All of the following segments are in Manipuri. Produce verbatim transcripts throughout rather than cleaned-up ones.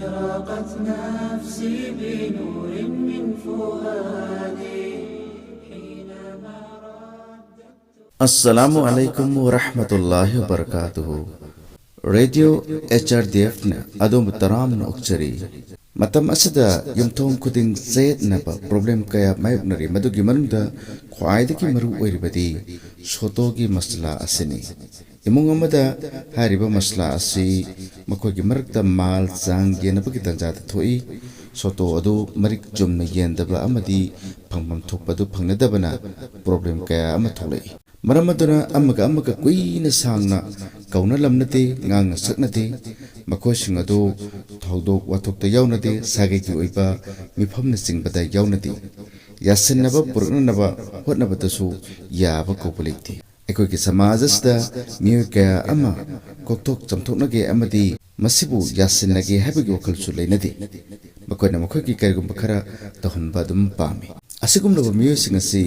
أشرقت نفسي بنور من فؤادي حينما رددت. Assalamu alaikum wa rahmatullahi wa barakatuhu. Radio H R D F ꯅ ꯑꯗꯣꯝꯕꯨ ꯇꯔꯥꯝꯅ ꯑꯣꯛꯆꯔꯤ꯫ ꯃꯇꯝ ꯑꯁꯤꯗ ꯌꯨꯝꯊꯣꯡ ꯈꯨꯗꯤꯡ ꯆꯌꯦꯠꯅꯕ problem ꯀꯌꯥ ꯃꯥꯌꯣꯛꯅꯔꯤ꯫ ꯃꯗꯨꯒꯤ ꯃꯅꯨꯡꯗ ꯈ꯭ꯋꯥꯏꯗꯒꯤ ꯃꯔꯨ ꯑꯣꯏꯔꯤꯕꯗꯤ ꯁꯣꯇꯣꯒꯤ ꯃꯁꯂꯥ ꯑꯁꯤꯅꯤ꯫ ꯏꯃꯨꯡ ꯑꯃꯗ ꯍꯥꯏꯔꯤꯕ ꯃꯁꯂꯥ ꯑꯁꯤ ꯃꯈꯣꯏꯒꯤ ꯃꯔꯛꯇ ꯃꯥꯜ ꯆꯥꯡ ꯌꯦꯟꯅꯕꯒꯤ ꯇꯥꯟꯖꯥꯗ ꯊꯣꯛꯏ꯫ ꯁꯣꯇꯣ ꯑꯗꯨ ꯃꯔꯤꯛ ꯆꯨꯝꯅ ꯌꯦꯟꯗꯕ ꯑꯃꯗꯤ ꯐꯪꯐꯝ ꯊꯣꯛꯄ ꯑꯗꯨ ꯐꯪꯅꯗꯕꯅ problem ꯀꯌꯥ ꯑꯃ ꯊꯣꯛꯂꯛꯏ꯫ ꯃꯔꯝ ꯑꯗꯨꯅ ꯑꯃꯒ ꯑꯃꯒ ꯀꯨꯏꯅ ꯁꯥꯡꯅ ꯀꯧꯅ ꯂꯝꯅꯗꯦ, ꯉꯥꯡꯅ ꯁꯛꯅꯗꯦ꯫ ꯃꯈꯣꯏꯁꯤꯡ ꯑꯗꯨ ꯊꯧꯗꯣꯛ ꯋꯥꯊꯣꯛꯇ ꯌꯥꯎꯅꯗꯦ, ꯁꯥꯒꯩꯒꯤ ꯑꯣꯏꯕ ꯃꯤꯐꯝꯅꯆꯤꯡꯕꯗ ꯌꯥꯎꯅꯗꯦ꯫ ꯌꯥꯁꯤꯟꯅꯕ ꯄꯨꯔꯛꯅꯅꯕ ꯍꯣꯠꯅꯕꯗꯁꯨ ꯌꯥꯕ ꯀꯧꯕ ꯂꯩꯇꯦ꯫ ꯑꯩꯈꯣꯏꯒꯤ ꯁꯃꯥꯖ ꯑꯁꯤꯗ ꯃꯤꯑꯣꯏ ꯀꯌꯥ ꯑꯃ ꯀꯣꯛꯊꯣꯛ ꯆꯥꯝꯊꯣꯛꯅꯒꯦ ꯑꯃꯗꯤ ꯃꯁꯤꯕꯨ ꯌꯥꯁꯤꯟꯅꯒꯦ ꯍꯥꯏꯕꯒꯤ ꯋꯥꯈꯜꯁꯨ ꯂꯩꯅꯗꯦ꯫ ꯃꯈꯣꯏꯅ ꯃꯈꯣꯏꯒꯤ ꯀꯔꯤꯒꯨꯝꯕ ꯈꯔ ꯇꯧꯍꯟꯕ ꯑꯗꯨꯝ ꯄꯥꯝꯃꯤ꯫ ꯑꯁꯤꯒꯨꯝꯂꯕ ꯃꯤꯑꯣꯏꯁꯤꯡ ꯑꯁꯤ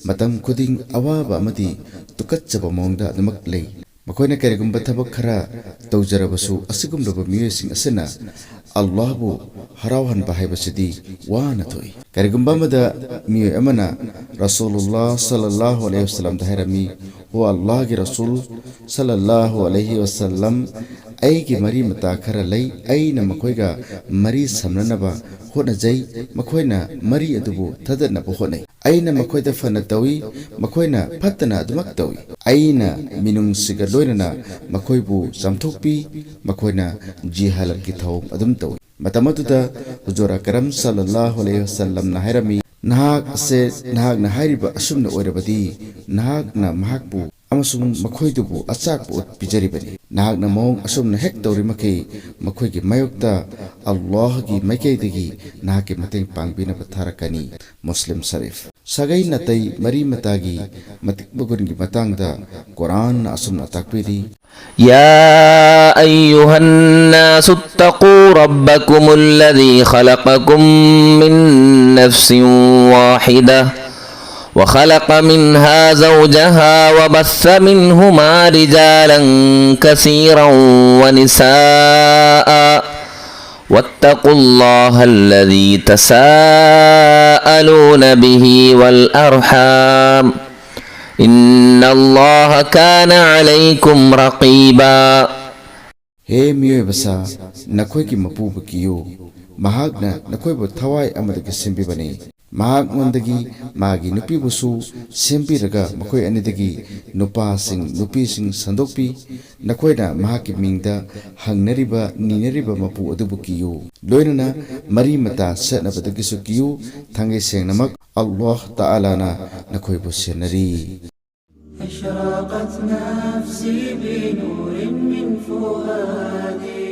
ꯃꯇꯝ ꯈꯨꯗꯤꯡ ꯑꯋꯥꯕ ꯑꯃꯗꯤ ꯇꯨꯀꯠꯆꯕ ꯃꯑꯣꯡꯗ ꯑꯗꯨꯃꯛ ꯂꯩ꯫ ꯃꯈꯣꯏꯅ ꯀꯔꯤꯒꯨꯝꯕ ꯊꯕꯛ ꯈꯔ ꯇꯧꯖꯔꯕꯁꯨ, ꯑꯁꯤꯒꯨꯝꯂꯕ ꯃꯤꯑꯣꯏꯁꯤꯡ ꯑꯁꯤꯅ ꯑꯜꯂꯥꯍꯕꯨ ꯍꯔꯥꯎꯍꯟꯕ ꯍꯥꯏꯕꯁꯤꯗꯤ ꯋꯥꯅ ꯊꯣꯛꯏ꯫ ꯀꯔꯤꯒꯨꯝꯕ ꯑꯃꯗ ꯃꯤꯑꯣꯏ ꯑꯃꯅ ꯔꯁꯨꯂꯨꯜꯂꯥꯍ ꯁꯜꯂꯜꯂꯥꯍꯨ ꯑꯂꯩꯍꯤ ꯋꯁꯜꯂꯝꯗ ꯍꯥꯏꯔꯝꯃꯤ, "ꯑꯣ ꯑꯜꯂꯥꯍꯒꯤ ꯔꯁꯨꯜ ꯁꯜꯂꯜꯂꯥꯍꯨ ꯑꯂꯩꯍꯤ ꯋꯁꯜꯂꯝ, ꯑꯩꯒꯤ ꯃꯔꯤ ꯃꯇꯥ ꯈꯔ ꯂꯩ, ꯑꯩꯅ ꯃꯈꯣꯏꯒ ꯃꯔꯤ ꯁꯝꯅꯅꯕ ꯍꯣꯠꯅꯖꯩ, ꯃꯈꯣꯏꯅ ꯃꯔꯤ ꯑꯗꯨꯕꯨ ꯊꯗꯠꯅꯕ ꯍꯣꯠꯅꯩ꯫ ꯑꯩꯅ ꯃꯈꯣꯏꯗ ꯐꯅ ꯇꯧꯏ, ꯃꯈꯣꯏꯅ ꯐꯠꯇꯅ ꯑꯗꯨꯃꯛ ꯇꯧꯏ꯫ ꯑꯩꯅ ꯃꯤꯅꯨꯡꯁꯤꯒ ꯂꯣꯏꯅꯅ ꯃꯈꯣꯏꯕꯨ ꯆꯥꯝꯊꯣꯛꯄꯤ, ꯃꯈꯣꯏꯅ ꯖꯤꯍꯥꯂꯠꯀꯤ ꯊꯧꯑꯣꯡ ꯑꯗꯨꯝ ꯇꯧꯏ꯫" ꯃꯇꯝ ꯑꯗꯨꯗ ꯍꯨꯖꯨꯔ ꯑꯀꯔꯝ ꯁꯜꯂꯜꯂꯥꯍꯨ ꯑꯂꯩꯍꯤ ꯋꯁꯜꯂꯝꯅ ꯍꯥꯏꯔꯝꯃꯤ, "ꯅꯍꯥꯛ ꯑꯁꯦ, ꯅꯍꯥꯛꯅ ꯍꯥꯏꯔꯤꯕ ꯑꯁꯨꯝꯅ ꯑꯣꯏꯔꯕꯗꯤ, ꯅꯍꯥꯛꯅ ꯃꯍꯥꯛꯄꯨ ꯑꯃꯁꯨꯡ ꯃꯈꯣꯏꯗꯨꯕꯨ ꯑꯆꯥꯛꯄ ꯎꯠ ꯄꯤꯖꯔꯤꯕꯅꯤ꯫ ꯅꯍꯥꯛꯅ ꯃꯑꯣꯡ ꯑꯁꯨꯝꯅ ꯍꯦꯛ ꯇꯧꯔꯤꯃꯈꯩ, ꯃꯈꯣꯏꯒꯤ ꯃꯥꯌꯣꯛꯇ ꯑꯜꯂꯥꯍꯒꯤ ꯃꯥꯏꯀꯩꯗꯒꯤ ꯅꯍꯥꯛꯀꯤ ꯃꯇꯦꯡ ꯄꯥꯡꯕꯤꯅꯕ ꯊꯥꯔꯛꯀꯅꯤ꯫" ꯃꯨꯁꯂꯤꯝ ꯁꯔꯤꯐ꯫ ꯁꯥꯒꯩ ꯅꯥꯇꯩ ꯃꯔꯤ ꯃꯇꯥꯒꯤ ꯃꯇꯤꯛ ꯃꯒꯨꯟꯒꯤ ꯃꯇꯥꯡꯗ ꯀꯨꯔꯥꯟꯅ ꯑꯁꯨꯝꯅ ꯇꯥꯛꯄꯤꯔꯤ, يا أيها الناس اتقوا ربكم الذي خلقكم من نفس واحدة وخلق منها زوجها وبث منهما رجالا كثيرا ونساء واتقوا الله الذي تساءلون به والأرحام إن الله كان عليكم رقيبا. ꯍꯦ ꯃꯤꯑꯣꯏꯕ ꯁꯥ, ꯅꯈꯣꯏꯒꯤ ꯃꯄꯨꯕꯨ ꯀꯤꯌꯨ꯫ ꯃꯍꯥꯛꯅ ꯅꯈꯣꯏꯕꯨ ꯊꯋꯥꯏ ꯑꯃꯗꯒꯤ ꯁꯦꯝꯕꯤꯕꯅꯤ꯫ ꯃꯍꯥꯛꯉꯣꯟꯗꯒꯤ ꯃꯥꯒꯤ ꯅꯨꯄꯤꯕꯨꯁꯨ ꯁꯦꯝꯕꯤꯔꯒ ꯃꯈꯣꯏ ꯑꯅꯤꯗꯒꯤ ꯅꯨꯄꯥꯁꯤꯡ ꯅꯨꯄꯤꯁꯤꯡ ꯁꯟꯗꯣꯛꯄꯤ꯫ ꯅꯈꯣꯏꯅ ꯃꯍꯥꯛꯀꯤ ꯃꯤꯡꯗ ꯍꯪꯅꯔꯤꯕ ꯅꯤꯅꯔꯤꯕ ꯃꯄꯨ ꯑꯗꯨꯕꯨ ꯀꯤꯌꯨ꯫ ꯂꯣꯏꯅꯅ ꯃꯔꯤ ꯃꯇꯥ ꯁꯦꯠꯅꯕꯗꯒꯤꯁꯨ ꯀꯤꯌꯨ꯫ ꯊꯥꯡꯒꯩ ꯁꯦꯡꯅꯃꯛ ꯑꯜꯂꯥꯍ ꯇꯥꯂꯥꯅ ꯅꯈꯣꯏꯕꯨ ꯁꯦꯟꯅꯔꯤ꯫ أشرقت نفسي بنور من فؤادي.